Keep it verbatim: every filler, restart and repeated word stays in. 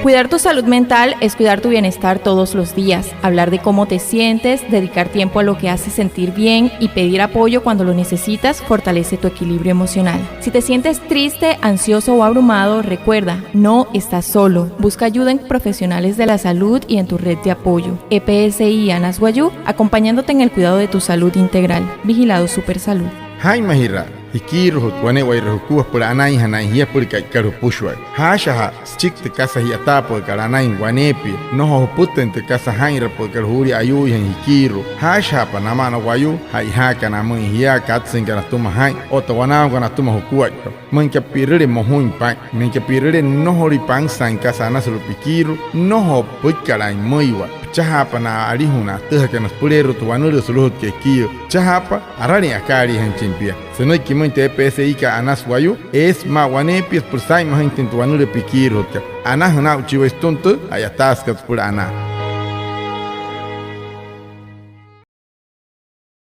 Cuidar tu salud mental es cuidar tu bienestar todos los días. Hablar de cómo te sientes, dedicar tiempo a lo que hace sentir bien y pedir apoyo cuando lo necesitas fortalece tu equilibrio emocional. Si te sientes triste, ansioso o abrumado, recuerda, no estás solo. Busca ayuda en profesionales de la salud y en tu red de apoyo. E P S I Anas Wayuu, acompañándote en el cuidado de tu salud integral. Vigilado Supersalud. Jaa'inmajiraa jikiiru'ujut wane'ewai jukua süpüla anainjanain jia süpüla ka'ikat jüpüshua. Jaashajaa süchiki tü kasa ji'yataapü'ükat anain waneepia. Nnojo jüpütüin tü kasa jaa'inrapü'ükat juulia ayuuijain jikiiru'u. Jaashajaapa namaa na wayuu ja'ijaakana amüin jia, katsüinkana atüma jaa'in otta wanaawakana atüma jukuaippa. Müin aka pi'rüle mojuin paa'in, müin aka pi'rüle nnojolüin pansaain kasa anasü sulu'u pikiiru'u, nnojo püikkalaain pümüiwa. Püchajaapa na alijuna atüjakana süpüleerua tü wanülüü sulu'ujatkat ekii. Püchajaapa aralin akaaliijainjachin pia. Sünüiki müin tü E P S I kat Anas Wayuu, eesü maa waneepia süpüla saa'inmajüinjatüin tü wanülüü pikiiru'ujatkat. Anajüna aa'uchii waya sütüma tü a'yataasükat süpüla anaa.